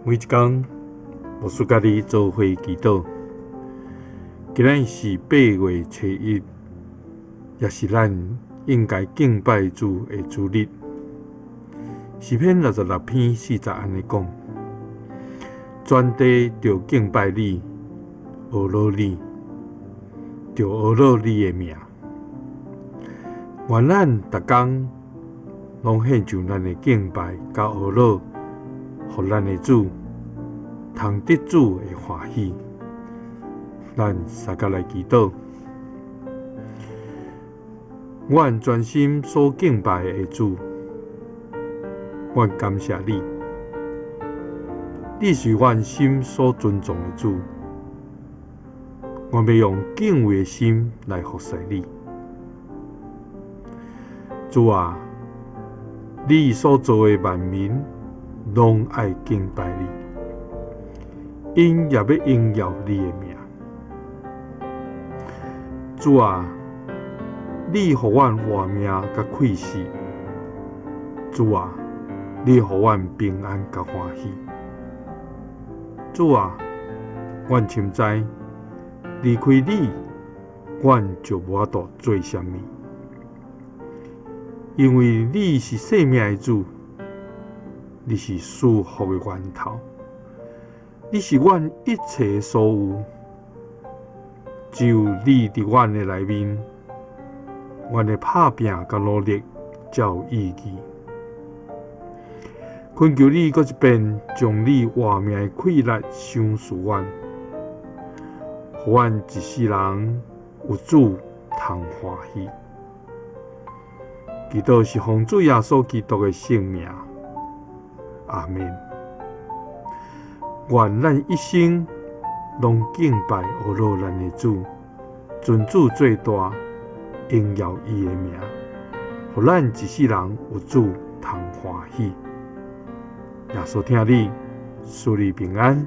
每一工，牧師佮你做伙祈禱。今仔日是8月初1，也是咱應該敬拜主的主日。詩篇66篇4節按呢講：全地著敬拜你，呵咾你，著呵咾你的名。願咱逐工攏獻上咱的敬拜佮呵咾，予咱的主通得主的歡喜。咱相佮來祈禱。阮全心所敬拜的主，阮感謝你，你是阮心所尊重的主。阮欲用敬畏的心來服侍你。主啊，你所造的萬民攏愛敬拜你，𪜶也欲榮耀你的名。主啊，你予阮活命佮氣息。主啊，你予阮平安佮歡喜。主啊，阮深知離開你，阮就無法度做啥物，因為你是生命的主，你是賜福的源頭，你是阮一切所有。只有你佇阮的內面，阮的拍拚佮努力才有意義。懇求你閣一遍將你活命的氣力賞賜阮，予阮一世人有主通歡喜。祈禱是奉主耶穌基督的聖名，阿們。願咱一生攏敬拜呵咾咱的主，尊主做大，榮耀伊的名，予咱一世人有主通歡喜。耶穌疼你，賜你平安。